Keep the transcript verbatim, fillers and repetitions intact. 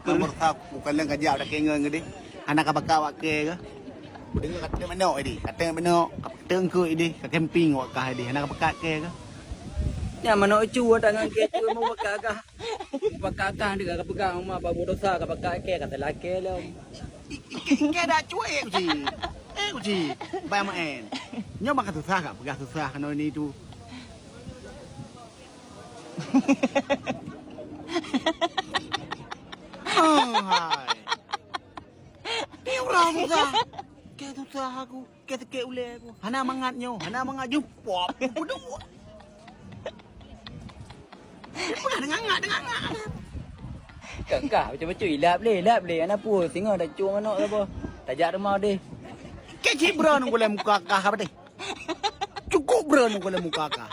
Nomor sa, bukan leng kajak dah kengeng gede. Hana ka baka wak ke ke? Kudengar kata manok ini, kata manok, kata engkau ini, ka camping wak kah ini, hana ka baka ke ke? Nyan manok cu, tangan ke cu, mau baka kah? Baka kah dia ka pegang, rumah apa dosa ka baka ke, kata laki lom. Ike, ike dah cuek uji. Eh uji, bayang main. Nyoba ka susah ka, pegang susah kena ini tu. Oh, hai. Ni urang susah. Ke susah aku, ke sakét ulèe aku. Hana mangat nyoe, hana mangat jeuet. Pop, puduk. Peugah deungon ngak, deungon ngak. Kah, kah, beutôi-beutôi, ilap lé, ilap lé. Hana peue, singoh tacok manok saboh. Tajak teuma deh. Ke cit bra nunggu lé muka kah apa deh? Cukup bra nunggu lé muka kah.